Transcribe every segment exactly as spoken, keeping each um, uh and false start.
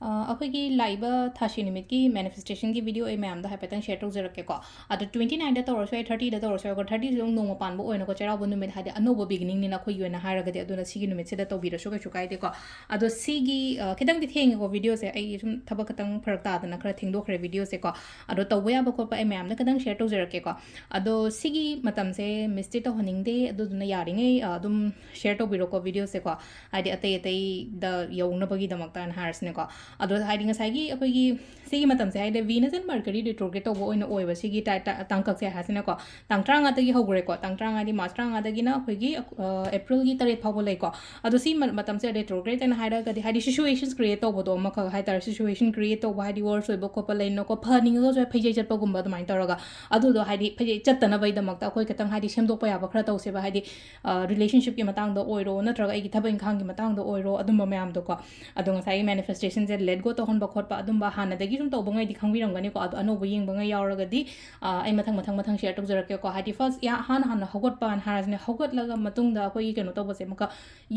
ꯑ, ꯑꯩꯈꯣꯏꯒꯤ ꯂꯥꯛꯏꯕ ꯊꯥꯁꯤ ꯅꯨꯃꯤꯠꯀꯤ ꯃꯦꯅꯤꯐꯦꯁꯇꯦꯁꯟꯒꯤ ꯚꯤꯗꯤꯑꯣ ꯑꯩ ꯃꯌꯥꯝꯗ ꯍꯥꯏꯐꯦꯠꯇꯪ ꯁꯤꯌꯔ ꯇꯧꯖꯔꯛꯀꯦꯀꯣ꯫ ꯑꯗꯣ twenty nineꯗ ꯇꯧꯔꯁꯨ ꯌꯥꯏ, thirtyꯗ ꯇꯧꯔꯁꯨ ꯌꯥꯏꯀꯣ꯫ thirtyꯁꯦ ꯑꯗꯨꯝ ꯅꯣꯡꯃ ꯄꯥꯟꯕ ꯑꯣꯏꯅꯀꯣ, ꯆꯩꯔꯥꯎꯕ ꯅꯨꯃꯤꯠ ꯍꯥꯏꯗꯤ ꯑꯅꯧꯕ ꯕꯤꯒꯤꯅꯤꯡꯅꯤꯅ ꯑꯩꯈꯣꯏꯒꯤ ꯑꯣꯏꯅ ꯍꯥꯏꯔꯒꯗꯤ, ꯑꯗꯨꯅ ꯁꯤꯒꯤ ꯅꯨꯃꯤꯠꯁꯤꯗ ꯇꯧꯕꯤꯔꯁꯨ ꯀꯩꯁꯨ ꯀꯥꯏꯗꯦꯀꯣ꯫ ꯑꯗꯣ ꯁꯤꯒꯤ, ꯑ, ꯈꯤꯇꯪꯗꯤ ꯊꯦꯡꯉꯦꯀꯣ ꯚꯤꯗꯤꯑꯣꯁꯦ, ꯑꯩ ꯁꯨꯝ ꯊꯕꯛ ꯈꯤꯇꯪ ꯐꯔꯛ ꯇꯥꯗꯅ ꯈꯔ ꯊꯦꯡꯗꯣꯛꯈ꯭ꯔꯦ ꯚꯤꯗꯤꯑꯣꯁꯦꯀꯣ꯫ ꯑꯗꯣ ꯇꯧꯕ ꯌꯥꯕ ꯈꯣꯠꯄ ꯑꯩ ꯃꯌꯥꯝꯗ ꯈꯤꯇꯪ ꯁꯤꯌꯔ ꯇꯧꯖꯔꯛꯀꯦꯀꯣ꯫ ꯑꯗꯣ ꯁꯤꯒꯤ ꯃꯇꯝꯁꯦ ꯃꯤꯁꯇꯤ ꯇꯧꯍꯟꯅꯤꯡꯗꯦ, ꯑꯗꯨꯗꯨꯅ ꯌꯥꯔꯤꯉꯩ, ꯑ, ꯑꯗꯨꯝ ꯁꯤꯌꯔ ꯇꯧꯕꯤꯔꯣꯀꯣ ꯚꯤꯗꯤꯑꯣꯁꯦꯀꯣ꯫ ꯍꯥꯏꯗꯤ ꯑꯇꯩ ꯑꯇꯩꯗ ꯌꯧꯅꯕꯒꯤꯗꯃꯛꯇꯅ ꯍꯥꯏꯔꯁꯤꯅꯦꯀꯣ꯫ ꯑꯗꯣ ꯍꯥꯏꯗꯤ ꯉꯁꯥꯏꯒꯤ ꯑꯩꯈꯣꯏꯒꯤ ꯁꯤꯒꯤ ꯃꯇꯝꯁꯦ ꯍꯥꯏꯗꯤ Venus and Mercury retrograde ꯇꯧꯕ ꯑꯣꯏꯅ ꯑꯣꯏꯕ ꯁꯤꯒꯤ ꯇꯥ-, ꯇꯥ-, ꯇꯥꯡꯀꯛꯁꯦ ꯍꯥꯏꯁꯤꯅꯀꯣ꯫ ꯇꯥꯡ ꯇꯔꯥꯃꯉꯥꯗꯒꯤ ꯍꯧꯈ꯭ꯔꯦꯀꯣ꯫ ꯇꯥꯡ ꯇꯔꯥꯃꯉꯥꯗꯤ ꯃꯥꯔꯆ ꯇꯔꯥꯃꯉꯥꯗꯒꯤꯅ ꯑꯩꯈꯣꯏꯒꯤ, ꯑ, ꯑꯦꯄ꯭ꯔꯤꯜꯒꯤ ꯇꯔꯦꯠ ꯐꯥꯎꯕ ꯂꯩꯀꯣ꯫ ꯑꯗꯣ ꯁꯤ ꯃ-, ꯃꯇꯝꯁꯦ retrograde ꯍꯥꯏꯅ ꯍꯥꯏꯔꯒꯗꯤ ꯍꯥꯏꯗꯤ situation create ꯇꯧꯕꯗꯣ ꯑꯃꯈꯛ ꯍꯥꯏꯇꯥꯔꯦ, situation create ꯇꯧꯕ ꯍꯥꯏꯗꯤ worse ꯑꯣꯏꯕ ꯈꯣꯠꯄ ꯂꯩꯅꯀꯣ, ꯐꯅꯤꯡꯉꯒꯁꯨ ꯐꯩꯖꯩ ꯆꯠꯄꯒꯨꯝꯕ ꯑꯗꯨꯃꯥꯏꯅ ꯇꯧꯔꯒ, ꯑꯗꯨꯗꯣ ꯍꯥꯏꯗꯤ ꯐꯩꯖꯩ ꯆꯠꯇꯅꯕꯒꯤꯗꯃꯛꯇ ꯑꯩꯈꯣꯏ ꯈꯤꯇꯪ ꯍꯥꯏꯗꯤ ꯁꯦꯝꯗꯣꯛꯄ ꯌꯥꯕ ꯈꯔ ꯇꯧꯁꯦꯕ, ꯍꯥꯏꯗꯤ, ꯑ, relationshipꯀꯤ ꯃꯇꯥꯡꯗ ꯑꯣꯏꯔꯣ, ꯅꯠꯇ꯭ꯔꯒ ꯑꯩꯒꯤ ꯊꯕꯛ ꯏꯪꯈꯥꯡꯒꯤ ꯃꯇꯥꯡꯗ ꯑꯣꯏꯔꯣ, ꯑꯗꯨꯝꯕ ꯃꯌꯥꯝꯗꯣꯀꯣ꯫ ꯑꯗꯣ ꯉꯁꯥꯏꯒꯤ ꯃꯦꯅꯤꯐꯦꯁꯇꯦꯁꯟꯁꯦ let go ꯇꯧꯍꯟꯕ ꯈꯣꯠꯄ ꯑꯗꯨꯝꯕ ꯍꯥꯟꯅꯗꯒꯤ ꯁꯨꯝ ꯇꯧꯕꯉꯩꯗꯤ ꯈꯪꯕꯤꯔꯝꯒꯅꯤꯀꯣ꯫ ꯑꯗꯣ ꯑꯅꯧꯕ ꯌꯦꯡꯕꯉꯩ ꯌꯥꯎꯔꯒꯗꯤ, ꯑ, ꯑꯩ ꯃꯊꯪ ꯃꯊꯪ ꯃꯊꯪ ꯁꯤꯌꯔ ꯇꯧꯖꯔꯛꯀꯦꯀꯣ꯫ ꯍꯥꯏꯗꯤ ꯐꯥꯔꯁ ꯍꯥꯟꯅ ꯍꯥꯟꯅ ꯍꯧꯒꯠꯄꯅ ꯍꯥꯏꯔꯁꯤꯅꯦ, ꯍꯧꯒꯠꯂꯒ ꯃꯇꯨꯡꯗ ꯑꯩꯈꯣꯏꯒꯤ ꯀꯩꯅꯣ ꯇꯧꯕꯁꯦ ꯑꯃꯨꯛꯀ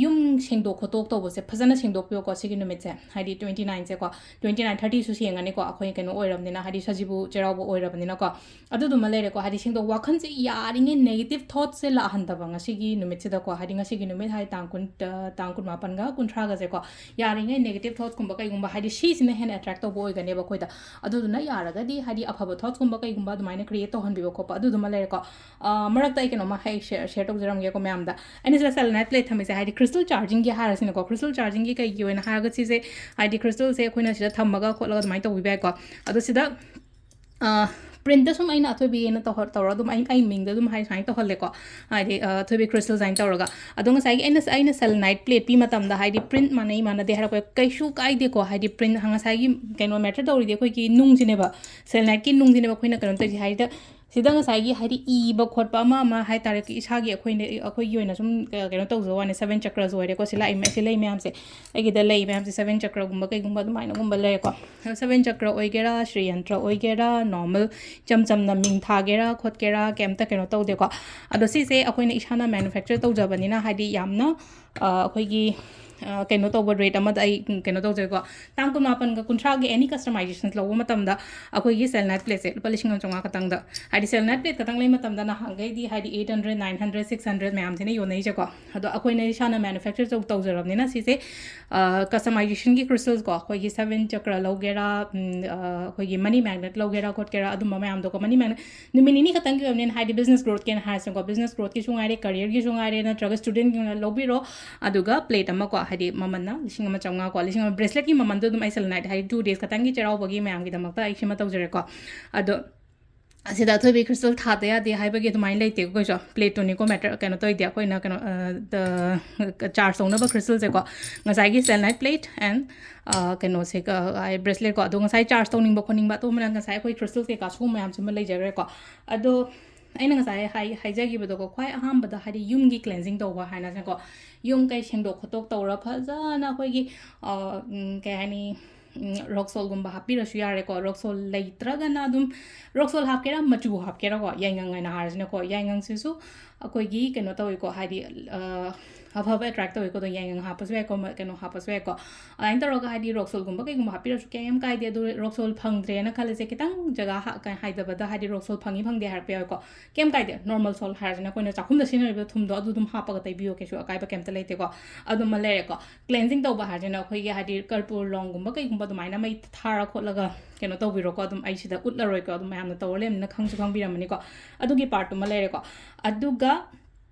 ꯌꯨꯝ ꯁꯦꯡꯗꯣꯛ ꯈꯣꯠꯇꯣꯛ ꯇꯧꯕꯁꯦ ꯐꯖꯅ ꯁꯦꯡꯗꯣꯛꯄꯤꯌꯣꯀꯣ ꯁꯤꯒꯤ ꯅꯨꯃꯤꯠꯁꯦ, ꯍꯥꯏꯗꯤ twenty nineꯁꯦꯀꯣ꯫ twenty nine thirtyꯁꯨ ꯁꯦꯡꯉꯅꯤꯀꯣ, ꯑꯩꯈꯣꯏ ꯀꯩꯅꯣ ꯑꯣꯏꯔꯕꯅꯤꯅ, ꯍꯥꯏꯗꯤ ꯁꯖꯤꯕꯨ ꯆꯩꯔꯥꯎꯕ ꯑꯣꯏꯔꯕꯅꯤꯅꯀꯣ꯫ ꯑꯗꯨꯗꯨꯃ ꯂꯩꯔꯦꯀꯣ, ꯍꯥꯏꯗꯤ ꯁꯦꯡꯗꯣꯛ, ꯋꯥꯈꯜꯁꯦ ꯌꯥꯔꯤꯉꯩ negative thoughtꯁꯦ ꯂꯥꯛꯍꯟꯗꯕ ꯉꯁꯤꯒꯤ ꯅꯨꯃꯤꯠꯁꯤꯗꯀꯣ, ꯍꯥꯏꯗꯤ ꯉꯁꯤꯒꯤ ꯅꯨꯃꯤꯠ ꯍꯥꯏꯗꯤ ꯇꯥꯡ ꯀꯨꯟ, ꯑ, ꯇꯥꯡ ꯀꯨꯟꯃꯥꯄꯟꯒ ꯀꯨꯟꯊ꯭ꯔꯥꯒꯁꯦꯀꯣ, ꯌꯥꯔꯤꯉꯩ negative thoughtsꯀꯨꯝꯕ ꯀꯩꯒꯨꯝꯕ, ꯍꯥꯏꯗꯤ ꯁꯤꯁꯤꯅ ꯍꯦꯟꯅ attract ꯇꯧꯕ ꯑꯣꯏꯒꯅꯦꯕ ꯑꯩꯈꯣꯏꯗ꯫ ꯑꯗꯨꯗꯨꯅ ꯌꯥꯔꯒꯗꯤ ꯍꯥꯏꯗꯤ ꯑꯐꯕ thoughtsꯀꯨꯝꯕ ꯀꯩꯒꯨꯝꯕ ꯑꯗꯨꯃꯥꯏꯅ create ꯇꯧꯍꯟꯕꯤꯕ ꯈꯣꯠꯄ ꯑꯗꯨꯗꯨꯃ ꯂꯩꯔꯦꯀꯣ꯫ ꯑ, ꯃꯔꯛꯇ ꯑꯩ ꯀꯩꯅꯣꯝꯃ ꯍꯥꯏ ꯁꯤꯌꯔ, ꯁꯤꯌꯔ ꯇꯧꯖꯔꯝꯒꯦꯀꯣ ꯃꯌꯥꯝꯗ꯫ ꯑꯩꯅ ꯁꯤꯗ selenite plate ꯊꯝꯃꯤꯁꯦ ꯍꯥꯏꯗꯤ crystal chargingꯒꯤ ꯍꯥꯏꯔꯁꯤꯅꯀꯣ, crystal chargingꯒꯤ ꯀꯩꯒꯤ ꯑꯣꯏꯅ ꯍꯥꯏꯔꯒ ꯁꯤꯁꯦ ꯍꯥꯏꯗꯤ crystalꯁꯦ ꯑꯩꯈꯣꯏꯅ ꯁꯤꯗ ꯊꯝꯃꯒ ꯈꯣꯠꯂꯒ ꯑꯗꯨꯃꯥꯏꯅ ꯇꯧꯕꯤꯕ ꯌꯥꯏꯀꯣ꯫ ꯑꯗꯣ ꯁꯤꯗ, ꯑ, printꯇ ꯁꯨꯝ ꯑꯩꯅ ꯑꯊꯣꯏꯕꯤꯅ ꯇꯧꯍ-, ꯇꯧꯔ ꯑꯗꯨꯝ ꯑꯩ, ꯑꯩ ꯃꯤꯡꯗ ꯑꯗꯨꯝ ꯍꯥꯏ, ꯁꯨꯃꯥꯏꯅ ꯇꯧꯍꯜꯂꯦꯀꯣ꯫ ꯍꯥꯏꯗꯤ, ꯑ, ꯑꯊꯣꯏꯕꯤ crystal design ꯇꯧꯔꯒ꯫ ꯑꯗꯣ ꯉꯁꯥꯏꯒꯤ ꯑꯩꯅ, ꯑꯩꯅ selenite plateꯄꯤ ꯃꯇꯝꯗ ꯍꯥꯏꯗꯤ print ꯃꯥꯟꯅꯩ ꯃꯥꯟꯅꯗꯦ ꯍꯥꯏꯔꯛꯄ ꯀꯩꯁꯨ ꯀꯥꯏꯗꯦꯀꯣ꯫ ꯍꯥꯏꯗꯤ print ꯉꯁꯥꯏꯒꯤ ꯀꯩꯅꯣ matter ꯇꯧꯔꯤꯗꯤ ꯑꯩꯈꯣꯏꯒꯤ ꯅꯨꯡꯁꯤꯅꯦꯕ, seleniteꯀꯤ ꯅꯨꯡꯁꯤꯅꯦꯕ ꯑꯩꯈꯣꯏꯅ ꯀꯩꯅꯣ ꯇꯧꯔꯤꯁꯦ ꯍꯥꯏꯗ ꯁꯤꯗ ꯉꯁꯥꯏꯒꯤ ꯍꯥꯏꯗꯤ ꯏꯕ ꯈꯣꯠꯄ ꯑꯃ ꯑꯃ ꯍꯥꯏ ꯇꯥꯔꯦ, ꯏꯁꯥꯒꯤ ꯑꯩꯈꯣꯏꯅ, ꯑꯩꯈꯣꯏꯒꯤ ꯑꯣꯏꯅ ꯁꯨꯝ ꯀ-, ꯀꯩꯅꯣ ꯇꯧꯖꯕ ꯋꯥꯅꯤ, seven chakras ꯑꯣꯏꯔꯦꯀꯣ꯫ ꯁꯤ ꯂꯥꯛꯏ ꯃ-, ꯁꯤ ꯂꯩ ꯃꯌꯥꯝꯁꯦ, ꯑꯩꯒꯤꯗ ꯂꯩ ꯃꯌꯥꯝꯁꯦ seven chakraꯒꯨꯝꯕ ꯀꯩꯒꯨꯝꯕ ꯑꯗꯨꯃꯥꯏꯅꯒꯨꯝꯕ ꯂꯩꯔꯦꯀꯣ꯫ seven chakra ꯑꯣꯏꯒꯦꯔꯥ, ꯁ꯭ꯔꯤ ꯌꯟꯇ꯭ꯔ ꯑꯣꯏꯒꯦꯔꯥ, normal ꯏꯆꯝ ꯆꯝꯅ ꯃꯤꯡ ꯊꯥꯒꯦꯔꯥ ꯈꯣꯠꯀꯦꯔꯥ ꯀꯩꯝꯇ ꯀꯩꯅꯣ ꯇꯧꯗꯦꯀꯣ꯫ ꯑꯗꯣ ꯁꯤꯁꯦ ꯑꯩꯈꯣꯏꯅ ꯏꯁꯥꯅ manufacture ꯇꯧꯖꯕꯅꯤꯅ ꯍꯥꯏꯗꯤ ꯌꯥꯝꯅ, ꯑ, ꯑꯩꯈꯣꯏꯒꯤ ꯑ, ꯀꯩꯅꯣ ꯇꯧꯕ ꯔꯦꯠ ꯑꯃꯗ ꯑꯩ, ꯎꯝ, ꯀꯩꯅꯣ ꯇꯧꯖꯩꯀꯣ, ꯇꯥꯡ ꯀꯨꯟꯃꯥꯄꯟꯒ ꯀꯨꯟꯊ꯭ꯔꯥꯒꯤ ꯑꯦꯅꯤ ꯀꯁꯇꯃꯥꯏꯖꯦꯁꯟ ꯂꯧꯕ ꯃꯇꯝꯗ ꯑꯩꯈꯣꯏꯒꯤ ꯁꯦꯂꯦꯅꯥꯏꯠ ꯄ꯭ꯂꯦꯠꯁꯦ ꯂꯨꯄꯥ ꯂꯤꯁꯤꯡ ꯑꯃ ꯆꯥꯝꯃꯉꯥ ꯈꯛꯇꯪꯗ, ꯍꯥꯏꯗꯤ ꯁꯦꯂꯦꯅꯥꯏꯠ ꯄ꯭ꯂꯦꯠ ꯈꯛꯇꯪ ꯂꯩ ꯃꯇꯝꯗ ꯅꯍꯥꯟꯈꯩꯗꯤ ꯍꯥꯏꯗꯤ eight hundred, nine hundred, six hundred ꯃꯌꯥꯝꯁꯤꯅ ꯌꯣꯟꯅꯩꯁꯦꯀꯣ꯫ ꯑꯗꯣ ꯑꯩꯈꯣꯏꯅ ꯏꯁꯥꯅ ꯃꯦꯅꯨꯐꯦꯛꯆꯔ ꯇꯧ-, ꯇꯧꯖꯔꯕꯅꯤꯅ ꯁꯤꯁꯦ, ꯑ, ꯀꯁꯇꯃꯥꯏꯖꯦꯁꯟꯒꯤ ꯀ꯭ꯔꯤꯁꯇꯜꯁꯀꯣ, ꯑꯩꯈꯣꯏꯒꯤ ꯁꯚꯦꯟ ꯆꯀ꯭ꯔ ꯂꯧꯒꯦꯔꯥ, ꯎꯝ, ꯑ, ꯑꯩꯈꯣꯏꯒꯤ ꯃꯅꯤ ꯃꯦꯒꯅꯦꯠ ꯂꯧꯒꯦꯔꯥ ꯈꯣꯠꯀꯦꯔꯥ, ꯑꯗꯨꯝꯕ ꯃꯌꯥꯝꯗꯣꯀꯣ, ꯃꯅꯤ ꯃꯦꯒꯅꯦꯠ ꯅꯨꯃꯤꯠ ꯅꯤꯅꯤ ꯈꯛꯇꯪꯒꯤ ꯑꯣꯏꯕꯅꯤꯅ, ꯍꯥꯏꯗꯤ ꯕꯤꯖꯤꯅꯦꯁ ꯒ꯭ꯔꯣꯠꯀꯤꯅ ꯍꯥꯏꯔꯁꯤꯀꯣ, ꯕꯤꯖꯤꯅꯦꯁ ꯒ꯭ꯔꯣꯠꯀꯤꯁꯨ ꯉꯥꯏꯔꯦ, ꯀꯔꯤꯌꯔꯒꯤꯁꯨ ꯉꯥꯏꯔꯦ, ꯅꯠꯇ꯭ꯔꯒ ꯁ꯭ꯇꯨꯗꯦꯟꯠꯀꯤ ꯑꯣꯏꯅ ꯂꯧꯕꯤꯔꯣ, ꯑꯗꯨꯒ ꯄ꯭ꯂꯦꯠ ꯑꯃꯀꯣ, ꯍꯥꯏꯗꯤ ꯃꯃꯜꯅ ꯂꯤꯁꯤꯡ ꯑꯃ ꯆꯥꯝꯃꯉꯥꯀꯣ, ꯂꯤꯁꯤꯡ ꯑꯃ, ꯕ꯭ꯔꯦꯁꯂꯦꯠꯀꯤ ꯃꯃꯜꯗꯣ ꯑꯗꯨꯝ ꯑꯩ ꯁꯦꯂꯦꯅꯥꯏꯠ, ꯍꯥꯏꯗꯤ ꯇꯨ ꯗꯦꯖ ꯈꯛꯇꯪꯒꯤ ꯆꯩꯔꯥꯎꯕꯒꯤ ꯃꯌꯥꯝꯒꯤꯗꯃꯛꯇ ꯑꯩ ꯁꯤꯃ ꯇꯧꯖꯔꯦꯀꯣ꯫ ꯑꯗꯣ ꯑꯁꯤꯗ ꯑꯊꯣꯏꯕꯤ ꯀ꯭ꯔꯤꯁꯇꯜ ꯊꯥꯗ ꯌꯥꯗꯦ ꯍꯥꯏꯕꯒꯤ ꯑꯗꯨꯃꯥꯏꯅ ꯂꯩꯇꯦ ꯑꯩꯈꯣꯏꯁꯨ꯫ ꯄ꯭ꯂꯦꯠꯇꯨꯅꯤꯀꯣ ꯃꯦꯇꯔ, ꯀꯩꯅꯣ ꯇꯧꯔꯤꯗꯤ ꯑꯩꯈꯣꯏꯅ ꯀꯩꯅꯣ, ꯑ, ꯗ, ꯆꯥꯔꯖ ꯇꯧꯅꯕ ꯀ꯭ꯔꯤꯁꯇꯜꯁꯦꯀꯣ, ꯉꯁꯥꯏꯒꯤ ꯁꯦꯂꯦꯅꯥꯏꯠ ꯄ꯭ꯂꯦꯠ ꯑꯦꯟ, ꯑ, ꯀꯩꯅꯣꯁꯦ, ꯑ, ꯕ꯭ꯔꯦꯁꯂꯦꯠꯀꯣ꯫ ꯑꯗꯣ ꯉꯁꯥꯏ ꯆꯥꯔꯖ ꯇꯧꯅꯤꯡꯕ ꯈꯣꯠꯅꯤꯡꯕ ꯑꯇꯣꯞꯄꯅ ꯉꯁꯥꯏ ꯑꯩꯈꯣꯏ ꯀ꯭ꯔꯤꯁꯇꯜ ꯀꯩꯀꯥ ꯁꯤꯒꯨꯝꯕ ꯃꯌꯥꯝꯁꯤꯃ ꯂꯩꯖꯈ꯭ꯔꯦꯀꯣ꯫ ꯑꯗꯣ ꯑꯩꯅ ꯉꯁꯥꯏ ꯍꯥꯏ-, ꯍꯥꯏꯖꯈꯤꯕꯗꯣꯀꯣ, ꯈ꯭ꯋꯥꯏ ꯑꯍꯥꯟꯕꯗ ꯍꯥꯏꯗꯤ ꯌꯨꯝꯒꯤ ꯀ꯭ꯂꯦꯟꯖꯤꯡ ꯇꯧꯕ ꯍꯥꯏꯅꯁꯦꯀꯣ, ꯌꯨꯝ ꯀꯩ ꯁꯦꯡꯗꯣꯛ ꯈꯣꯠꯇꯣꯛ ꯇꯧꯔ ꯐꯖꯅ ꯑꯩꯈꯣꯏꯒꯤ, ꯑ, ꯎꯝ, ꯀꯩ ꯍꯥꯏꯅꯤ, ꯎꯝ, ꯔꯣꯛ ꯁꯣꯜꯒꯨꯝꯕ ꯍꯥꯞꯄꯤꯔꯁꯨ ꯌꯥꯔꯦꯀꯣ꯫ ꯔꯣꯛ ꯁꯣꯜ ꯂꯩꯇ꯭ꯔꯒꯅ ꯑꯗꯨꯝ ꯔꯣꯛ ꯁꯣꯜ ꯍꯥꯞꯀꯦꯔꯥ, ꯃꯆꯨ ꯍꯥꯞꯀꯦꯔꯥꯀꯣ, ꯌꯥꯏꯉꯪ ꯍꯥꯏꯅ ꯍꯥꯏꯔꯁꯤꯅꯀꯣ, ꯌꯥꯏꯉꯪꯁꯤꯁꯨ ꯑꯩꯈꯣꯏꯒꯤ ꯀꯩꯅꯣ ꯇꯧꯋꯤꯀꯣ, ꯍꯥꯏꯗꯤ, ꯑ, ꯑꯐꯕ ꯑꯦꯇ꯭ꯔꯦꯛ ꯇꯧꯋꯤꯀꯣ꯫ ꯑꯗꯣ ꯌꯥꯏꯉꯪ ꯍꯥꯞꯄꯁꯨ ꯌꯥꯏꯀꯣ, ꯃ-, ꯀꯩꯅꯣ ꯍꯥꯞꯄꯁꯨ ꯌꯥꯏꯀꯣ꯫ ꯑꯗꯨꯃꯥꯏꯅ ꯇꯧꯔꯒ ꯍꯥꯏꯗꯤ ꯔꯣꯛ ꯁꯣꯜꯒꯨꯝꯕ ꯀꯩꯒꯨꯝꯕ ꯍꯥꯞꯄꯤꯔꯁꯨ ꯀꯩꯝ ꯀꯥꯏꯗꯦ꯫ ꯑꯗꯨ ꯔꯣꯛ ꯁꯣꯜ ꯐꯪꯗ꯭ꯔꯦꯅ ꯈꯜꯂꯁꯦ, ꯈꯤꯇꯪ ꯖꯒꯥ ꯍꯥ-, ꯀ-, ꯍꯥꯏꯗꯕꯗ ꯍꯥꯏꯗꯤ ꯔꯣꯛ ꯁꯣꯜ ꯐꯪꯉꯤ ꯐꯪꯗꯦ ꯍꯥꯏꯔꯛꯄ ꯌꯥꯎꯋꯦꯀꯣ꯫ ꯀꯩꯝ ꯀꯥꯏꯗꯦ, ꯅꯣꯔꯃꯦꯜ ꯁꯣꯜ ꯍꯥꯏꯔꯁꯤꯅ ꯑꯩꯈꯣꯏꯅ ꯆꯥꯛꯈꯨꯝꯗ ꯁꯤꯖꯤꯟꯅꯔꯤꯕ ꯊꯨꯝꯗꯣ ꯑꯗꯨ ꯑꯗꯨꯝ ꯍꯥꯞꯄꯒ ꯇꯩꯕꯤꯌꯣ, ꯀꯩꯁꯨ ꯑꯀꯥꯏꯕ ꯀꯩꯝꯇ ꯂꯩꯇꯦꯀꯣ꯫ ꯑꯗꯨꯃ ꯂꯩꯔꯦꯀꯣ꯫ ꯀ꯭ꯂꯦꯟꯖꯤꯡ ꯇꯧꯕ ꯍꯥꯏꯁꯤꯅ ꯑꯩꯈꯣꯏꯒꯤ ꯍꯥꯏꯗꯤ ꯀꯔꯄꯨꯔ ꯂꯣꯡꯒꯨꯝꯕ ꯀꯩꯒꯨꯝꯕ ꯑꯗꯨꯃꯥꯏꯅ ꯃꯩ ꯊꯥꯔ ꯈꯣꯠꯂꯒ ꯀꯩꯅꯣ ꯇꯧꯕꯤꯔꯣꯀꯣ꯫ ꯑꯗꯨꯝ ꯑꯩ ꯁꯤꯗ ꯎꯠꯂꯔꯣꯏꯀꯣ, ꯑꯗꯨꯝ ꯃꯌꯥꯝꯅ ꯇꯧꯔ ꯂꯩꯕꯅꯤꯅ ꯈꯪꯁꯨ ꯈꯪꯕꯤꯔꯝꯃꯅꯤꯀꯣ꯫ ꯑꯗꯨꯒꯤ ꯄꯥꯔꯠꯇꯨꯃ ꯂꯩꯔꯦꯀꯣ꯫ ꯑꯗꯨꯒ,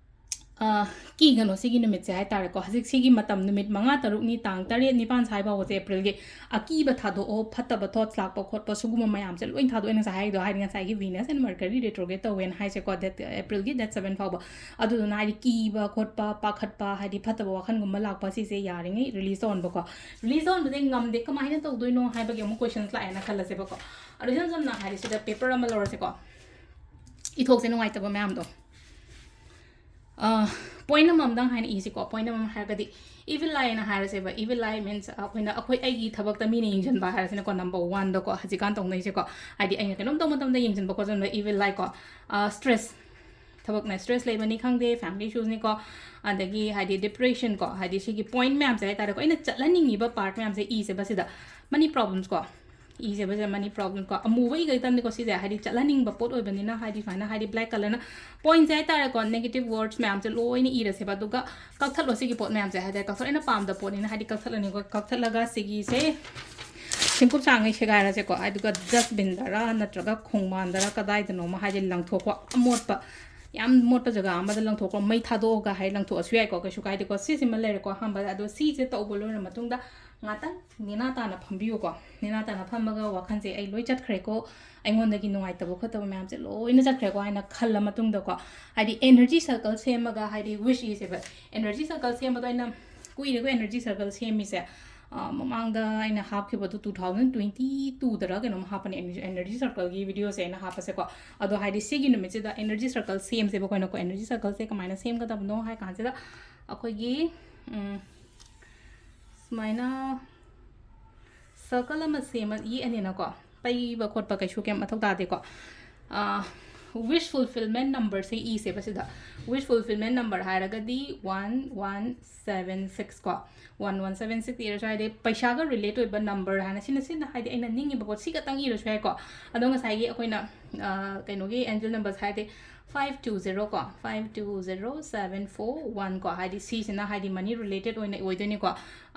ꯑ, ꯀꯤꯒꯅꯣ ꯁꯤꯒꯤ ꯅꯨꯃꯤꯠꯁꯦ ꯍꯥꯏꯇꯥꯔꯦꯀꯣ꯫ ꯍꯧꯖꯤꯛ ꯁꯤꯒꯤ ꯃꯇꯝ ꯅꯨꯃꯤꯠ ꯃꯉꯥ, ꯇꯔꯨꯛꯅꯤ, ꯇꯥꯡ ꯇꯔꯦꯠ, ꯅꯤꯄꯥꯟ ꯁ꯭ꯋꯥꯏ ꯐꯥꯎꯕꯁꯦ ꯑꯦꯄ꯭ꯔꯤꯜꯒꯤ, ꯑꯀꯤꯕ ꯊꯥꯗꯣꯛꯑꯣ, ꯐꯠꯇꯕ ꯊꯣꯠꯁ ꯂꯥꯛꯄ ꯈꯣꯠꯄ ꯁꯤꯒꯨꯝꯕ ꯃꯌꯥꯝꯁꯦ ꯂꯣꯏ ꯊꯥꯗꯣꯛꯑꯦ꯫ ꯉꯁꯥꯏ ꯍꯥꯏꯗꯣ ꯍꯥꯏꯗꯤ ꯉꯁꯥꯏꯒꯤ Venus and Mercury retrograde ꯇꯧꯋꯦꯅ ꯍꯥꯏꯁꯦꯀꯣ, date, ꯑꯦꯄ꯭ꯔꯤꯜꯒꯤ date seven ꯐꯥꯎꯕ꯫ ꯑꯗꯨꯗꯨꯅ ꯍꯥꯏꯗꯤ ꯀꯤꯕ ꯈꯣꯠꯄ, ꯄꯥꯈꯠꯄ, ꯍꯥꯏꯗꯤ ꯐꯠꯇꯕ ꯋꯥꯈꯜꯒꯨꯝꯕ ꯂꯥꯛꯄ ꯁꯤꯁꯦ ꯌꯥꯔꯤꯉꯩ ꯔꯤꯂꯤꯁ ꯇꯧꯍꯟꯕꯀꯣ꯫ ꯔꯤꯂꯤꯁ ꯇꯧꯍꯟꯕꯁꯦ ꯉꯝꯗꯦ, ꯀꯃꯥꯏꯅ ꯇꯧꯗꯣꯏꯅꯣ ꯍꯥꯏꯕꯒꯤ ꯑꯃꯨꯛ ꯀꯣꯏꯁꯟꯁ ꯂꯥꯛꯑꯦꯅ ꯈꯜꯂꯁꯦꯕꯀꯣ꯫ ꯑꯗꯣ ꯏꯁꯝ ꯁꯝꯅ ꯍꯥꯏꯗꯤ ꯁꯤꯗ ꯄꯦꯄꯔ ꯑꯃ ꯂꯧꯔꯁꯦꯀꯣ, ꯏꯊꯣꯛꯁꯦ ꯅꯨꯡꯉꯥꯏꯇꯕ ꯃꯌꯥꯝꯗꯣ꯫ ꯑ, ꯄꯣꯏꯟ ꯑꯃꯃꯝꯗꯪ ꯍꯥꯏꯅ ꯏꯁꯤꯀꯣ꯫ ꯄꯣꯏꯟ ꯑꯃꯃꯝ ꯍꯥꯏꯔꯒꯗꯤ, evil eyeꯅ ꯍꯥꯏꯔꯁꯦꯕ꯫ Evil eye means ꯑꯩꯈꯣꯏꯅ, ꯑꯩꯈꯣꯏ, ꯑꯩꯒꯤ ꯊꯕꯛꯇ ꯃꯤꯅ ꯌꯦꯡꯁꯤꯟꯕ ꯍꯥꯏꯔꯁꯤꯅꯀꯣ, ꯅꯝꯕꯔ ꯋꯥꯟꯗꯀꯣ ꯍꯧꯖꯤꯛꯀꯥꯟ ꯇꯧꯅꯩꯁꯦꯀꯣ꯫ ꯍꯥꯏꯗꯤ ꯑꯩꯅ ꯀꯩꯅꯣꯝ ꯇꯧꯕ ꯃꯇꯝꯗ ꯌꯦꯡꯁꯤꯟꯕ ꯈꯣꯠꯆꯤꯟꯕ, evil eyeꯀꯣ꯫ ꯑ, ꯁ꯭ꯇ꯭ꯔꯦꯁ, ꯊꯕꯛꯅ stress ꯂꯩꯕꯅꯤ ꯈꯪꯗꯦ, family issuesꯅꯤꯀꯣ, ꯑꯗꯒꯤ ꯍꯥꯏꯗꯤ depression ꯀꯣ, ꯍꯥꯏꯗꯤ ꯁꯤꯒꯤ point ꯃꯌꯥꯝꯁꯦ ꯍꯥꯏꯇꯥꯔꯦꯀꯣ, ꯑꯩꯅ ꯆꯠꯍꯟꯅꯤꯡꯉꯤꯕ part ꯃꯌꯥꯝꯁꯦ ꯏꯁꯦꯕ ꯁꯤꯗ money problems ꯀꯣ, ꯏꯁꯦꯕ ꯁꯤꯗ money problems ꯀꯣ, ꯑꯃꯨꯕ ꯏꯒꯗꯕꯅꯤꯀꯣ ꯁꯤꯁꯦ, ꯍꯥꯏꯗꯤ ꯆꯠꯍꯟꯅꯤꯡꯕ ꯄꯣꯠ ꯑꯣꯏꯕꯅꯤꯅ, ꯍꯥꯏꯗꯤ ꯁꯨꯃꯥꯏꯅ ꯍꯥꯏꯗꯤ black colourꯅ pointꯁꯦ ꯍꯥꯏꯇꯥꯔꯦꯀꯣ, negative words ꯃꯌꯥꯝꯁꯦ ꯂꯣꯏꯅ ꯏꯔꯁꯦꯕ, ꯑꯗꯨꯒ ꯀꯛꯊꯠꯂꯣ ꯁꯤꯒꯤ ꯄꯣꯠ ꯃꯌꯥꯝꯁꯦ ꯍꯥꯏꯇꯥꯔꯦ, ꯀꯛꯊꯠ ꯑꯩꯅ ꯄꯥꯝꯗꯕ ꯄꯣꯠꯅꯤꯅ ꯍꯥꯏꯗꯤ ꯀꯛꯊꯠꯂꯅꯤꯀꯣ, ꯀꯛꯊꯠꯂꯒ ꯁꯤꯒꯤꯁꯦ ꯁꯦꯡꯀꯨꯞ ꯁꯥꯡꯉꯩ ꯁꯦꯒꯥꯏꯔꯁꯦꯀꯣ, ꯑꯗꯨꯒ dustbinꯗꯔ ꯅꯠꯇ꯭ꯔꯒ ꯈꯣꯡꯕꯥꯟꯗꯔ ꯀꯗꯥꯏꯗꯅꯣꯃ ꯍꯥꯏꯗꯤ ꯂꯪꯊꯣꯛꯈꯣ, ꯑꯃꯣꯠꯄ ꯌꯥꯝ ꯃꯣꯠꯄ ꯖꯒꯥ ꯑꯃꯗ ꯂꯪꯊꯣꯛꯈ꯭ꯔꯣ, ꯃꯩ ꯊꯥꯗꯣꯛꯑꯒ ꯍꯥꯏ ꯂꯪꯊꯣꯛꯑꯁꯨ ꯌꯥꯏꯀꯣ, ꯀꯩꯁꯨ ꯀꯥꯏꯗꯦꯀꯣ꯫ ꯁꯤꯁꯤꯃ ꯂꯩꯔꯦꯀꯣ ꯑꯍꯥꯟꯕꯗ꯫ ꯑꯗꯣ ꯁꯤꯁꯦ ꯇꯧꯕ ꯂꯣꯏꯔ ꯃꯇꯨꯡꯗ ꯉꯥꯛꯇꯪ ꯅꯦꯅꯥ ꯇꯥꯅ ꯐꯝꯕꯤꯌꯨꯀꯣ꯫ ꯅꯦꯅꯥ ꯇꯥꯅ ꯐꯝꯃꯒ ꯋꯥꯈꯜꯁꯦ ꯑꯩ ꯂꯣꯏ ꯆꯠꯈ꯭ꯔꯦꯀꯣ, ꯑꯩꯉꯣꯟꯗꯒꯤ ꯅꯨꯡꯉꯥꯏꯇꯕ ꯈꯣꯠꯇꯕ ꯃꯌꯥꯝꯁꯦ ꯂꯣꯏꯅ ꯆꯠꯈ꯭ꯔꯦꯀꯣ ꯍꯥꯏꯅ ꯈꯜꯂ ꯃꯇꯨꯡꯗꯀꯣ, ꯍꯥꯏꯗꯤ energy circle ꯁꯦꯝꯃꯒ, ꯍꯥꯏꯗꯤ wish ꯏꯁꯦꯕ, energy circle ꯁꯦꯝꯕꯗꯣ ꯑꯩꯅ ꯀꯨꯏꯔꯦꯀꯣ energy circle ꯁꯦꯝꯃꯤꯁꯦ꯫ ꯑ, ꯃꯃꯥꯡꯗ ꯑꯩꯅ ꯍꯥꯞꯈꯤꯕꯗꯨ two thousand twenty twoꯗꯔ ꯀꯩꯅꯣꯝ ꯍꯥꯞꯄꯅꯦ, energy circleꯒꯤ videoꯁꯦ ꯑꯩꯅ ꯍꯥꯞꯄꯁꯦꯀꯣ꯫ ꯑꯗꯣ ꯍꯥꯏꯗꯤ ꯁꯤꯒꯤ ꯅꯨꯃꯤꯠꯁꯤꯗ energy circle ꯁꯦꯝꯁꯦꯕ ꯑꯩꯈꯣꯏꯅꯀꯣ꯫ Energy circleꯁꯦ ꯀꯃꯥꯏꯅ ꯁꯦꯝꯒꯗꯕꯅꯣ ꯍꯥꯏ ꯀꯥꯟꯁꯤꯗ ꯑꯩꯈꯣꯏꯒꯤ, ꯎꯝ, ꯁꯨꯃꯥꯏꯅ circle ꯑꯃ ꯁꯦꯝꯃ ꯌꯦꯛꯑꯅꯤꯅꯀꯣ, ꯄꯩꯕ ꯈꯣꯠꯄ ꯀꯩꯁꯨ ꯀꯩꯝ ꯃꯊꯧ ꯇꯥꯗꯦꯀꯣ꯫ ꯑ, wish fulfillment numberꯁꯦ ꯏꯁꯦꯕ ꯁꯤꯗ꯫ Wish fulfillment number ꯍꯥꯏꯔꯒꯗꯤ one one seven six ꯀꯣ, one one seven six ꯏꯔꯁꯨ, ꯍꯥꯏꯗꯤ ꯄꯩꯁꯥꯒ relate ꯑꯣꯏꯕ number ꯍꯥꯏꯅ ꯁꯤꯅ, ꯁꯤꯅ ꯍꯥꯏꯗꯤ ꯑꯩꯅ ꯅꯤꯡꯉꯤꯕ ꯄꯣꯠ ꯁꯤ ꯈꯛꯇꯪ ꯏꯔꯁꯨ ꯌꯥꯏꯀꯣ꯫ ꯑꯗꯣ ꯉꯁꯥꯏꯒꯤ ꯑꯩꯈꯣꯏꯅ, ꯑ, ꯀꯩꯅꯣꯒꯤ angel numbers ꯍꯥꯏꯔꯗꯤ five two zero ꯀꯣ, five two zero seven four one ꯀꯣ, ꯍꯥꯏꯗꯤ ꯁꯤꯁꯤꯅ ꯍꯥꯏꯗꯤ money related ꯑꯣꯏꯅ ꯑꯣꯏꯗꯣꯏꯅꯤꯀꯣ꯫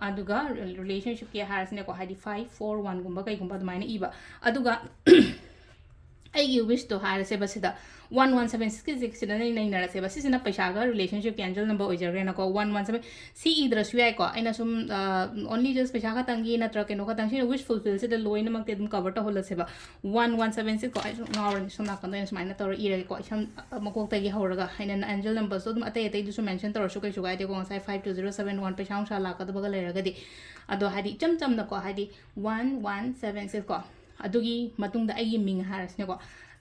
ꯑꯗꯨꯒ relationshipꯀꯤ ꯍꯥꯏꯔꯁꯤꯅꯦꯀꯣ, ꯍꯥꯏꯗꯤ five four oneꯒꯨꯝꯕ ꯀꯩꯒꯨꯝꯕ ꯑꯗꯨꯃꯥꯏꯅ ꯏꯕ꯫ ꯑꯗꯨꯒ ꯑꯩꯒꯤ wishꯇꯣ ꯍꯥꯏꯔꯁꯦꯕ ꯁꯤꯗ, one one seven sixꯀꯤ ꯁꯤꯗ ꯅꯩꯅꯔꯁꯦꯕ꯫ ꯁꯤꯁꯤꯅ ꯄꯩꯁꯥꯒ relationshipꯀꯤ angel number ꯑꯣꯏꯖꯈ꯭ꯔꯦꯅꯀꯣ꯫ One one seven, ꯁꯤ ꯏꯗ꯭ꯔꯁꯨ ꯌꯥꯏꯀꯣ, ꯑꯩꯅ ꯁꯨꯝ, ꯑ, only just ꯄꯩꯁꯥ ꯈꯛꯇꯪꯒꯤ ꯅꯠꯇ꯭ꯔꯒ ꯀꯩꯅꯣ ꯈꯛꯇꯪ, ꯁꯤꯅ wish fulfillꯁꯤꯗ ꯂꯣꯏꯅꯃꯛꯇꯤ ꯑꯗꯨꯝ cover ꯇꯧꯍꯜꯂꯁꯦꯕ꯫ One one seven six ꯀꯣ, ꯑꯩ ꯁꯨꯝ ꯉꯥꯎꯔꯅꯤ, ꯁꯣꯝ ꯅꯥꯀꯟꯗ ꯑꯣꯏꯅ ꯁꯨꯃꯥꯏꯅ ꯇꯧꯔ ꯏꯔꯒꯦꯀꯣ꯫ ꯏꯁꯝ, ꯑ, ꯃꯀꯣꯛꯇꯒꯤ ꯍꯧꯔꯒ ꯑꯩꯅ angel numbersꯇꯣ ꯑꯗꯨꯝ ꯑꯇꯩ ꯑꯇꯩꯗꯨꯁꯨ mention ꯇꯧꯔꯁꯨ ꯀꯩꯁꯨ ꯀꯥꯏꯗꯦꯀꯣ, ꯉꯁꯥꯏ five two zero seven one ꯄꯩꯁꯥ ꯅꯨꯡꯁꯥ ꯂꯥꯛꯀꯗꯕꯒ ꯂꯩꯔꯒꯗꯤ꯫ ꯑꯗꯣ ꯍꯥꯏꯗꯤ ꯏꯆꯝ ꯆꯝꯅꯀꯣ, ꯍꯥꯏꯗꯤ one one seven six ꯀꯣ, ꯑꯗꯨꯒꯤ ꯃꯇꯨꯡꯗ ꯑꯩꯒꯤ ꯃꯤꯡ ꯍꯥꯏꯔꯁꯤꯅꯦꯀꯣ,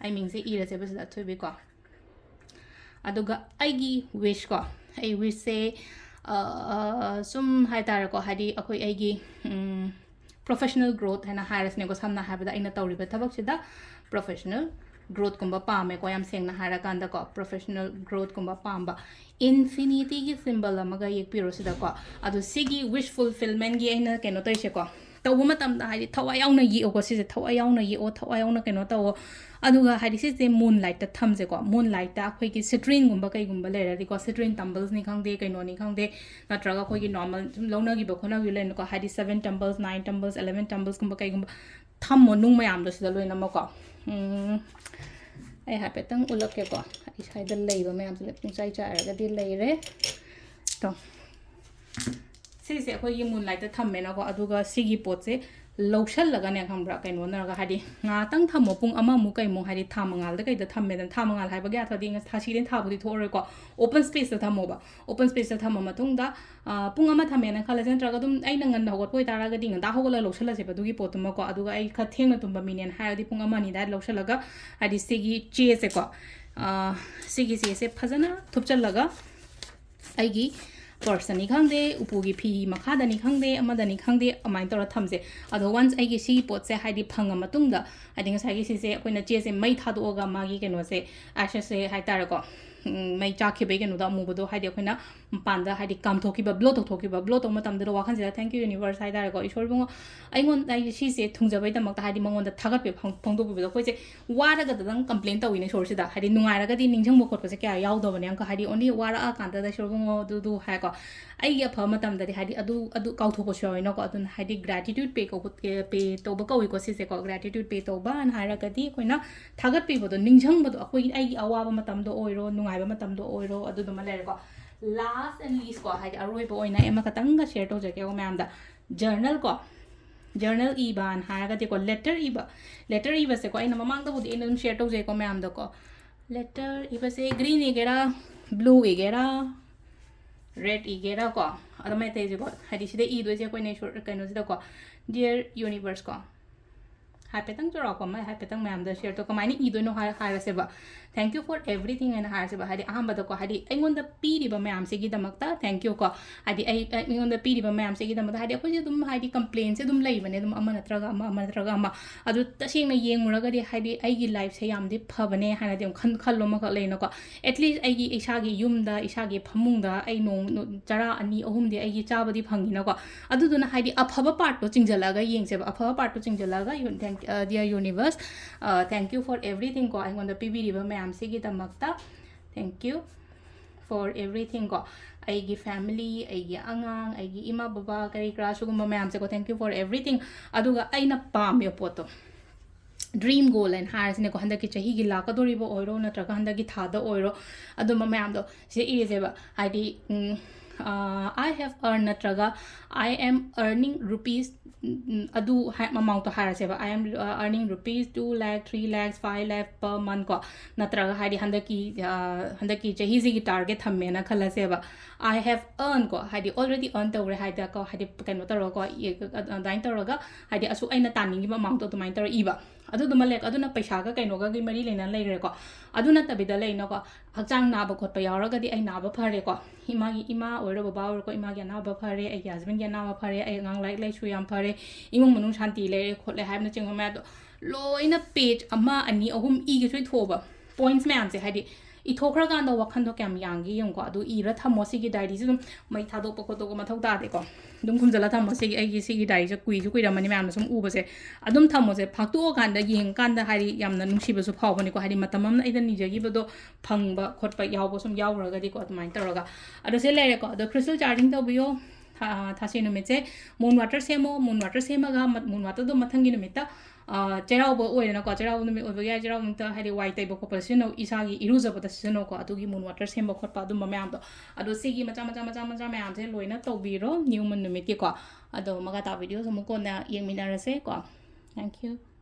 ꯑꯩ ꯃꯤꯡꯁꯦ ꯏꯔꯁꯦꯕ ꯁꯤꯗ, ꯑꯊꯣꯏꯕꯤꯀꯣ꯫ ꯑꯗꯨꯒ ꯑꯩꯒꯤ wishꯀꯣ, ꯑꯩ wishꯁꯦ, ꯑ, ꯁꯨꯝ ꯍꯥꯏꯇꯥꯔꯦꯀꯣ, ꯍꯥꯏꯗꯤ ꯑꯩꯈꯣꯏ ꯑꯩꯒꯤ, ꯎꯝ, professional growth ꯍꯥꯏꯅ ꯍꯥꯏꯔꯁꯤꯅꯦꯀꯣ, ꯁꯝꯅ ꯍꯥꯏꯔꯕꯗ ꯑꯩꯅ ꯇꯧꯔꯤꯕ ꯊꯕꯛꯁꯤꯗ professional ꯒ꯭ꯔꯣꯠꯀꯨꯝꯕ ꯄꯥꯝꯃꯦꯀꯣ, ꯌꯥꯝ ꯁꯦꯡꯅ ꯍꯥꯏꯔꯀꯥꯟꯗꯀꯣ, ꯄ꯭ꯔꯣꯐꯦꯁꯅꯦꯜ ꯒ꯭ꯔꯣꯠꯀꯨꯝꯕ ꯄꯥꯝꯕ꯫ ꯏꯟꯐꯤꯅꯤꯇꯤꯒꯤ ꯁꯤꯝꯕꯜ ꯑꯃꯒ ꯌꯦꯛꯄꯤꯔꯣ ꯁꯤꯗꯀꯣ꯫ ꯑꯗꯣ ꯁꯤꯒꯤ ꯋꯤꯁ ꯐꯨꯜꯐꯤꯜꯃꯦꯟꯒꯤ ꯑꯩꯅ ꯀꯩꯅꯣ ꯇꯧꯔꯤꯁꯦꯀꯣ, ꯇꯧꯕ ꯃꯇꯝꯗ ꯍꯥꯏꯗꯤ ꯊꯋꯥꯏ ꯌꯥꯎꯅ ꯌꯦꯛꯑꯣꯀꯣ, ꯁꯤꯁꯦ ꯊꯋꯥꯏ ꯌꯥꯎꯅ ꯌꯦꯛꯑꯣ, ꯊꯋꯥꯏ ꯌꯥꯎꯅ ꯀꯩꯅꯣ ꯇꯧꯑꯣ꯫ ꯑꯗꯨꯒ ꯍꯥꯏꯗꯤ ꯁꯤꯁꯦ ꯃꯨꯟ ꯂꯥꯏꯠꯇ ꯊꯝꯁꯦꯀꯣ꯫ ꯃꯨꯟ ꯂꯥꯏꯠꯇ ꯑꯩꯈꯣꯏꯒꯤ ꯁꯤꯇ꯭ꯔꯤꯟꯒꯨꯝꯕ ꯀꯩꯒꯨꯝꯕ ꯂꯩꯔꯗꯤꯀꯣ, ꯁꯤꯇ꯭ꯔꯤꯟ ꯇꯝꯕꯜꯁꯅꯤ ꯈꯪꯗꯦ, ꯀꯩꯅꯣꯅꯤ ꯈꯪꯗꯦ, ꯅꯠꯇ꯭ꯔꯒ ꯑꯩꯈꯣꯏꯒꯤ ꯅꯣꯔꯃꯦꯜ ꯁꯨꯝ ꯂꯧꯅꯈꯤꯕ ꯈꯣꯠꯅꯈꯤꯕ ꯂꯩꯅꯀꯣ, ꯍꯥꯏꯗꯤ ꯁꯕꯦꯟ ꯇꯝꯕꯜꯁ, ꯅꯥꯏꯟ ꯇꯝꯕꯜꯁ, ꯑꯦꯂꯕꯦꯟ ꯇꯝꯕꯜꯁꯀꯨꯝꯕ ꯀꯩꯒꯨꯝꯕ ꯊꯝꯃꯣ, ꯅꯨꯡ ꯃꯌꯥꯝꯗꯣ ꯁꯤꯗ ꯂꯣꯏꯅꯃꯛꯀꯣ꯫ ꯎꯝ, ꯑꯩ ꯍꯥꯏꯐꯦꯠꯇꯪ ꯎꯠꯂꯛꯀꯦꯀꯣ꯫ ꯑꯩ ꯁ꯭ꯋꯥꯏꯗ ꯂꯩꯕ ꯃꯌꯥꯝꯁꯦ ꯂꯣꯏ ꯄꯨꯡꯆꯥꯏ ꯆꯥꯏꯔꯒꯗꯤ ꯂꯩꯔꯦ꯫ ꯇꯣ, ꯁꯤꯁꯦ ꯑꯩꯈꯣꯏꯒꯤ ꯃꯨꯟ ꯂꯥꯏꯠꯇ ꯊꯝꯃꯦꯅꯀꯣ꯫ ꯑꯗꯨꯒ ꯁꯤꯒꯤ ꯄꯣꯠꯁꯦ ꯂꯧꯁꯜꯂꯒꯅꯦ, ꯈꯪꯕ꯭ꯔꯥ, ꯀꯩꯅꯣꯅꯔꯒ ꯍꯥꯏꯗꯤ ꯉꯥꯏꯍꯥꯛꯇꯪ ꯊꯝꯃꯣ, ꯄꯨꯡ ꯑꯃꯃꯨꯛ ꯀꯩꯃꯨꯛ, ꯍꯥꯏꯗꯤ ꯊꯥ ꯃꯉꯥꯜꯗ ꯀꯩꯗ ꯊꯝꯃꯦꯗꯅ꯫ ꯊꯥ ꯃꯉꯥꯜ ꯍꯥꯏꯕꯒꯤ ꯑꯥꯊ꯭ꯔꯗꯤ ꯉ-, ꯊꯥꯁꯤꯗꯤ ꯊꯥꯕꯨꯗꯤ ꯊꯣꯛꯑꯔꯣꯏꯀꯣ, ꯑꯣꯄꯟ ꯁ꯭ꯄꯦꯁꯇ ꯊꯝꯃꯣꯕ꯫ ꯑꯣꯄꯟ ꯁ꯭ꯄꯦꯁꯇ ꯊꯝꯃ ꯃꯇꯨꯡꯗ, ꯑ, ꯄꯨꯡ ꯑꯃ ꯊꯝꯃꯦꯅ ꯈꯜꯂꯁꯦ, ꯅꯠꯇ꯭ꯔꯒ ꯑꯗꯨꯝ ꯑꯩꯅ ꯉꯟꯅ ꯍꯧꯒꯠꯄ ꯑꯣꯏꯇꯥꯔꯒꯗꯤ ꯉꯟꯇꯥ ꯍꯧꯒꯠꯂꯒ ꯂꯧꯁꯜꯂꯁꯦꯕ ꯑꯗꯨꯒꯤ ꯄꯣꯠꯇꯨꯃꯀꯣ꯫ ꯑꯗꯨꯒ ꯑꯩ ꯈꯔ ꯊꯦꯡꯅ ꯇꯨꯝꯕ ꯃꯤꯅꯦꯅ ꯍꯥꯏꯔꯗꯤ ꯄꯨꯡ ꯑꯃ ꯑꯅꯤ ꯑꯗꯨꯋꯥꯏꯗ ꯂꯧꯁꯜꯂꯒ, ꯍꯥꯏꯗꯤ ꯁꯤꯒꯤ ꯆꯦꯁꯦꯀꯣ, ꯑ, ꯁꯤꯒꯤ ꯆꯦꯁꯦ ꯐꯖꯅ ꯊꯨꯞꯆꯜꯂꯒ ꯑꯩꯒꯤ ꯄꯔꯁꯇꯅꯤ ꯈꯪꯗꯦ, ꯎꯄꯨꯒꯤ ꯐꯤ ꯃꯈꯥꯗꯅꯤ ꯈꯪꯗꯦ, ꯑꯃꯗꯅꯤ ꯈꯪꯗꯦ, ꯑꯗꯨꯃꯥꯏꯅ ꯇꯧꯔ ꯊꯝꯁꯦ꯫ ꯑꯗꯣ ꯋꯟꯁ ꯑꯩꯒꯤ ꯁꯤꯒꯤ ꯄꯣꯠꯁꯦ ꯍꯥꯏꯗꯤ ꯐꯪꯉ ꯃꯇꯨꯡꯗ, ꯍꯥꯏꯗꯤ ꯉꯁꯥꯏꯒꯤ ꯁꯤꯁꯦ ꯑꯩꯈꯣꯏꯅ ꯆꯦꯁꯦ ꯃꯩ ꯊꯥꯗꯣꯛꯑꯒ ꯃꯥꯒꯤ ꯀꯩꯅꯣꯁꯦ, ꯑꯦꯁꯦꯁꯁꯦ ꯍꯥꯏꯇꯥꯔꯦꯀꯣ, ꯎꯝ, ꯃꯩ ꯆꯥꯛꯈꯤꯕꯒꯤ ꯀꯩꯅꯣꯗꯣ ꯑꯃꯨꯕꯗꯣ, ꯍꯥꯏꯗꯤ ꯑꯩꯈꯣꯏꯅ ꯃꯄꯥꯟꯗ ꯍꯥꯏꯗꯤ ꯀꯥꯝꯊꯣꯛꯈꯤꯕ, ꯕ꯭ꯂꯣ ꯇꯧꯊꯣꯛꯈꯤꯕ, ꯕ꯭ꯂꯣ ꯇꯧꯕ ꯃꯇꯝꯗꯨꯗ ꯋꯥꯈꯜꯁꯤꯗ "Thank you universe" ꯍꯥꯏꯇꯥꯔꯦꯀꯣ, "ꯏꯁꯣꯔ ꯏꯕꯨꯡꯉꯣ, ꯑꯩꯉꯣꯟꯗ ꯑꯩ ꯁꯤꯁꯦ ꯊꯨꯡꯖꯕꯩꯗꯃꯛꯇ" ꯍꯥꯏꯗꯤ ꯃꯉꯣꯟꯗ ꯊꯥꯒꯠꯄ ꯐꯣꯡ-, ꯐꯣꯡꯗꯣꯛꯄꯤꯕꯗꯣ꯫ ꯑꯩꯈꯣꯏꯁꯦ ꯋꯥꯔꯒꯗꯗꯪ ꯀꯝꯄ꯭ꯂꯦꯟ ꯇꯧꯋꯤꯅꯦ ꯏꯁꯣꯔꯁꯤꯗ, ꯍꯥꯏꯗꯤ ꯅꯨꯡꯉꯥꯏꯔꯒꯗꯤ ꯅꯤꯡꯁꯤꯡꯕ ꯈꯣꯠꯄꯁꯦ ꯀꯌꯥ ꯌꯥꯎꯗꯕꯅꯦ ꯑꯃꯨꯛꯀ, ꯍꯥꯏꯗꯤ ꯑꯣꯟꯂꯤ ꯋꯥꯔꯛꯑꯀꯥꯟꯗꯗ "ꯏꯁꯣꯔ ꯏꯕꯨꯡꯉꯣ, ꯑꯗꯨꯗꯨ" ꯍꯥꯏꯀꯣ꯫ ꯑꯩꯒꯤ ꯑꯐꯕ ꯃꯇꯝꯗꯗꯤ ꯍꯥꯏꯗꯤ ꯑꯗꯨ, ꯑꯗꯨ ꯀꯥꯎꯊꯣꯛꯄꯁꯨ ꯌꯥꯎꯋꯦꯅꯀꯣ꯫ ꯑꯗꯨꯅ ꯍꯥꯏꯗꯤ gratitude pay ꯀꯧꯕ, pay ꯇꯧꯕ ꯀꯧꯏꯀꯣ ꯁꯤꯁꯦꯀꯣ, gratitude pay ꯇꯧꯕꯅ ꯍꯥꯏꯔꯒꯗꯤ ꯑꯩꯈꯣꯏꯅ ꯊꯥꯒꯠꯄꯤꯕꯗꯣ, ꯅꯤꯡꯁꯤꯡꯕꯗꯣ, ꯑꯩꯈꯣꯏꯒꯤ, ꯑꯩꯒꯤ ꯑꯋꯥꯕ ꯃꯇꯝꯗ ꯑꯣꯏꯔꯣ, ꯅꯨꯡꯉꯥꯏꯕ ꯃꯇꯝꯗ ꯑꯣꯏꯔꯣ, ꯑꯗꯨꯗꯨꯃ ꯂꯩꯔꯦꯀꯣ꯫ Last and least ꯀꯣ, ꯍꯥꯏꯗꯤ ꯑꯔꯣꯏꯕ ꯑꯣꯏꯅ ꯑꯩ ꯑꯃꯈꯛꯇꯪꯒ ꯁꯤꯌꯔ ꯇꯧꯖꯒꯦꯀꯣ ꯃꯌꯥꯝꯗ꯫ ꯖꯔꯅꯦꯜ ꯀꯣ, ꯖꯔꯅꯦꯜ ꯏꯕꯅ ꯍꯥꯏꯔꯒꯗꯤꯀꯣ, ꯂꯦꯇꯔ ꯏꯕ, ꯂꯦꯇꯔ ꯏꯕꯁꯦꯀꯣ, ꯑꯩꯅ ꯃꯃꯥꯡꯗꯕꯨꯗꯤ ꯑꯩꯅ ꯑꯗꯨꯝ ꯁꯤꯌꯔ ꯇꯧꯖꯩꯀꯣ ꯃꯌꯥꯝꯗꯀꯣ꯫ ꯂꯦꯇꯔ ꯏꯕꯁꯦ ꯒ꯭ꯔꯤꯟ ꯏꯒꯦꯔꯥ, ꯕ꯭ꯂꯨ ꯏꯒꯦꯔꯥ, ꯔꯦꯗ ꯏꯒꯦꯔꯥ ꯀꯣ, ꯑꯗꯨꯃꯥꯏꯅ ꯇꯧꯁꯦꯀꯣ꯫ ꯍꯥꯏꯗꯤ ꯁꯤꯗ ꯏꯗꯣꯏꯁꯦ ꯑꯩꯈꯣꯏꯅ ꯁꯣꯔꯠ ꯀꯩꯅꯣꯁꯤꯗꯀꯣ, "Dear universe" ꯀꯣ, ꯍꯥꯏꯐꯦꯠꯇꯪ ꯆꯥꯎꯔꯥꯛꯄ ꯑꯃ ꯍꯥꯏꯐꯦꯠꯇꯪ ꯃꯌꯥꯝꯗ ꯁꯤꯌꯔ ꯇꯧ꯫ ꯀꯃꯥꯏꯅ ꯏꯗꯣꯏꯅꯣ ꯍꯥꯏ-, ꯍꯥꯏꯔꯁꯦꯕ꯫ Thank you for everything ꯍꯥꯏꯅ ꯍꯥꯏꯔꯁꯦꯕ꯫ ꯍꯥꯏꯗꯤ ꯑꯍꯥꯟꯕꯗꯀꯣ, ꯍꯥꯏꯗꯤ ꯑꯩꯉꯣꯟꯗ ꯄꯤꯔꯤꯕ ꯃꯌꯥꯝꯁꯤꯒꯤꯗꯃꯛꯇ thank you ꯀꯣ꯫ ꯍꯥꯏꯗꯤ ꯑꯩ, ꯑꯩꯉꯣꯟꯗ ꯄꯤꯔꯤꯕ ꯃꯌꯥꯝꯁꯤꯒꯤꯗꯃꯛꯇ, ꯍꯥꯏꯗꯤ ꯑꯩꯈꯣꯏꯁꯦ ꯑꯗꯨꯝ ꯍꯥꯏꯗꯤ complainꯁꯦ ꯑꯗꯨꯝ ꯂꯩꯕꯅꯦ, ꯑꯗꯨꯝ ꯑꯃ ꯅꯠꯇ꯭ꯔꯒ ꯑꯃ, ꯑꯃ ꯅꯠꯇ꯭ꯔꯒ ꯑꯃ꯫ ꯑꯗꯨ ꯇꯁꯦꯡꯅ ꯌꯦꯡꯉꯨꯔꯒꯗꯤ ꯍꯥꯏꯗꯤ ꯑꯩꯒꯤ lifeꯁꯦ ꯌꯥꯝꯗꯤ ꯐꯕꯅꯦ ꯍꯥꯏꯅꯗꯤ ꯑꯗꯨꯝ ꯈꯟ-, ꯈꯜꯂꯣ ꯑꯃꯈꯛ ꯂꯩꯅꯀꯣ꯫ At least ꯑꯩꯒꯤ ꯏꯁꯥꯒꯤ ꯌꯨꯝꯗ, ꯏꯁꯥꯒꯤ ꯐꯃꯨꯡꯗ ꯑꯩ ꯅꯣꯡ, ꯅꯣ-, ꯆꯔꯥ ꯑꯅꯤ ꯑꯍꯨꯝꯗꯤ ꯑꯩꯒꯤ ꯆꯥꯕꯗꯤ ꯐꯪꯉꯤꯅꯀꯣ꯫ ꯑꯗꯨꯗꯨꯅ ꯍꯥꯏꯗꯤ ꯑꯐꯕ partꯇꯣ ꯆꯤꯡꯁꯤꯜꯂꯒ ꯌꯦꯡꯁꯦꯕ, ꯑꯐꯕ partꯇꯣ ꯆꯤꯡꯁꯤꯜꯂꯒ ꯌꯨ-, thank, ꯑ, dear universe, ꯑ, thank you for everything ꯀꯣ, ꯑꯩꯉꯣꯟꯗ ꯄꯤꯕꯤꯔꯤꯕ ꯃꯌꯥꯝꯁꯤꯒꯤꯗꯃꯛꯇ꯫ Thank you for everything ꯀꯣ, ꯑꯩꯒꯤ family, ꯑꯩꯒꯤ ꯑꯉꯥꯡ, ꯑꯩꯒꯤ ꯏꯃꯥ ꯕꯕꯥ, ꯀꯔꯤ ꯀꯔꯥ, ꯁꯤꯒꯨꯝꯕ ꯃꯌꯥꯝꯁꯦꯀꯣ, thank you for everything꯫ ꯑꯗꯨꯒ ꯑꯩꯅ ꯄꯥꯝꯃꯤꯕ ꯄꯣꯠꯇꯣ, dream goal ꯍꯥꯏꯅ ꯍꯥꯏꯔꯁꯤꯅꯦꯀꯣ, ꯍꯟꯗꯛꯀꯤ ꯆꯍꯤꯒꯤ ꯂꯥꯛꯀꯗꯧꯔꯤꯕ ꯑꯣꯏꯔꯣ, ꯅꯠꯇ꯭ꯔꯒ ꯍꯟꯗꯛꯀꯤ ꯊꯥꯗ ꯑꯣꯏꯔꯣ, ꯑꯗꯨꯝꯕ ꯃꯌꯥꯝꯗꯣ ꯁꯤꯗ ꯏꯔꯁꯦꯕ꯫ ꯍꯥꯏꯗꯤ, ꯎꯝ, ꯑ, I have earned ꯅꯠꯇ꯭ꯔꯒ I am earning rupees, ꯎꯝ, ꯑꯗꯨ ꯍꯥꯏ-, amountꯇꯣ ꯍꯥꯏꯔꯁꯦꯕ, I am, ꯑ, earning rupees two lakh, three lakhs, five lakh per month ꯀꯣ, ꯅꯠꯇ꯭ꯔꯒ ꯍꯥꯏꯗꯤ ꯍꯟꯗꯛꯀꯤ, ꯑ, ꯍꯟꯗꯛꯀꯤ ꯆꯍꯤꯁꯤꯒꯤ target ꯊꯝꯃꯦꯅ ꯈꯜꯂꯁꯦꯕ꯫ I have earned ꯀꯣ, ꯍꯥꯏꯗꯤ already earn ꯇꯧꯔꯦ ꯍꯥꯏꯗꯀꯣ, ꯍꯥꯏꯗꯤ ꯀꯩꯅꯣ ꯇꯧꯔꯒꯀꯣ, ꯌꯦ-, ꯑꯗꯨꯃꯥꯏꯅ ꯇꯧꯔꯒ ꯍꯥꯏꯗꯤ ꯑꯁꯨꯛ ꯑꯩꯅ ꯇꯥꯅꯤꯡꯉꯤꯕ amountꯇꯣ ꯑꯗꯨꯃꯥꯏꯅ ꯇꯧꯔ ꯏꯕ꯫ ꯑꯗꯨꯗꯨꯃ ꯂꯦꯛ-, ꯑꯗꯨꯅ ꯄꯩꯁꯥꯒ ꯀꯩꯅꯣꯒꯒꯤ ꯃꯔꯤ ꯂꯩꯅꯅ ꯂꯩꯈ꯭ꯔꯦꯀꯣ꯫ ꯑꯗꯨ ꯅꯠꯇꯕꯤꯗ ꯂꯩꯅꯀꯣ, ꯍꯛꯆꯥꯡ ꯅꯥꯕ ꯈꯣꯠꯄ ꯌꯥꯎꯔꯒꯗꯤ ꯑꯩ ꯅꯥꯕ ꯐꯔꯦꯀꯣ, ꯏꯃꯥꯒꯤ, ꯏꯃꯥ ꯑꯣꯏꯔꯣ ꯕꯕꯥ ꯑꯣꯏꯔꯣꯀꯣ, ꯏꯃꯥꯒꯤ ꯑꯅꯥꯕ ꯐꯔꯦ, ꯑꯩꯒꯤ husbandꯀꯤ ꯑꯅꯥꯕ ꯐꯔꯦ, ꯑꯩ ꯑꯉꯥꯡ ꯂꯥꯏꯔꯤꯛ ꯂꯥꯏꯁꯨ ꯌꯥꯝ ꯐꯔꯦ, ꯏꯃꯨꯡ ꯃꯅꯨꯡ ꯁꯥꯟꯇꯤ ꯂꯩꯔꯦ ꯈꯣꯠꯂꯦ ꯍꯥꯏꯕꯅꯆꯤꯡꯕ ꯃꯌꯥꯝꯗꯣ ꯂꯣꯏꯅ page ꯑꯃ, ꯑꯅꯤ, ꯑꯍꯨꯝ ꯏꯒꯦꯁꯨ ꯏꯊꯣꯛꯑꯣꯕ꯫ Points ꯃꯌꯥꯝꯁꯦ ꯍꯥꯏꯗꯤ ꯏꯊꯣꯛꯈ꯭ꯔꯀꯥꯟꯗ ꯋꯥꯈꯟꯗꯣ ꯀꯌꯥꯝ ꯌꯥꯡꯒꯦ ꯌꯦꯡꯉꯨꯀꯣ꯫ ꯑꯗꯨ ꯏꯔ ꯊꯝꯃꯣ꯫ ꯁꯤꯒꯤ diaryꯁꯦ ꯑꯗꯨꯝ ꯃꯩ ꯊꯥꯗꯣꯛꯄ ꯈꯣꯠꯇꯣꯛꯄ ꯃꯊꯧ ꯇꯥꯗꯦꯀꯣ꯫ ꯑꯗꯨꯝ ꯈꯨꯝꯖꯤꯜꯂ ꯊꯝꯃꯣ꯫ ꯁꯤꯒꯤ, ꯑꯩꯒꯤ ꯁꯤꯒꯤ diaryꯁꯦ ꯀꯨꯏꯁꯨ ꯀꯨꯏꯔꯝꯃꯅꯤ ꯃꯌꯥꯝꯅ ꯁꯨꯝ ꯎꯕꯁꯦ꯫ ꯑꯗꯨꯝ ꯊꯝꯃꯣꯁꯦ꯫ ꯐꯥꯛꯇꯣꯛꯑꯀꯥꯟꯗ ꯌꯦꯡꯉꯀꯥꯟꯗ ꯍꯥꯏꯗꯤ ꯌꯥꯝꯅ ꯅꯨꯡꯁꯤꯕꯁꯨ ꯐꯥꯎꯕꯅꯤꯀꯣ꯫ ꯍꯥꯏꯗꯤ ꯃꯇꯝ ꯑꯃꯅ ꯑꯩꯅ ꯅꯤꯖꯈꯤꯕꯗꯣ ꯐꯪꯕ ꯈꯣꯠꯄ ꯌꯥꯎꯕ ꯁꯨꯝ ꯌꯥꯎꯈ꯭ꯔꯒꯗꯤꯀꯣ, ꯑꯗꯨꯃꯥꯏꯅ ꯇꯧꯔꯒ꯫ ꯑꯗꯣ ꯁꯤ ꯂꯩꯔꯦꯀꯣ꯫ ꯑꯗꯣ crystal charging ꯇꯧꯕꯤꯌꯣ꯫ ꯊꯥ-, ꯊꯥꯁꯤ ꯅꯨꯃꯤꯠꯁꯦ moon water ꯁꯦꯝꯃꯣ꯫ Moon water ꯁꯦꯝꯃꯒ ꯃ-, moon waterꯗꯣ ꯃꯊꯪꯒꯤ ꯅꯨꯃꯤꯠꯇ, ꯑ, ꯆꯩꯔꯥꯎꯕ ꯑꯣꯏꯔꯦꯅꯀꯣ, ꯆꯩꯔꯥꯎꯕ ꯅꯨꯃꯤꯠ ꯑꯣꯏꯕꯒꯤ ꯆꯩꯔꯥꯎꯕ ꯅꯨꯃꯤꯠꯇ ꯍꯥꯏꯗꯤ ꯋꯥꯏ ꯇꯩꯕ ꯈꯣꯠꯄꯗ ꯁꯤꯖꯤꯟꯅꯧ, ꯏꯁꯥꯒꯤ ꯏꯔꯨꯖꯕꯗ ꯁꯤꯖꯤꯟꯅꯧꯀꯣ, ꯑꯗꯨꯒꯤ moon water ꯁꯦꯝꯕ ꯈꯣꯠꯄ ꯑꯗꯨꯝꯕ ꯃꯌꯥꯝꯗꯣ꯫ ꯑꯗꯣ ꯁꯤꯒꯤ ꯃꯆꯥ ꯃꯆꯥ ꯃꯆꯥ ꯃꯆꯥ ꯃꯌꯥꯝꯁꯦ ꯂꯣꯏꯅ ꯇꯧꯕꯤꯔꯣ new moon ꯅꯨꯃꯤꯠꯀꯤꯀꯣ꯫ ꯑꯗꯣ ꯃꯈꯥ ꯇꯥꯕ videoꯁ ꯑꯃꯨꯛ ꯀꯣꯟꯅ ꯌꯦꯡꯃꯤꯟꯅꯔꯁꯦꯀꯣ꯫ Thank you꯫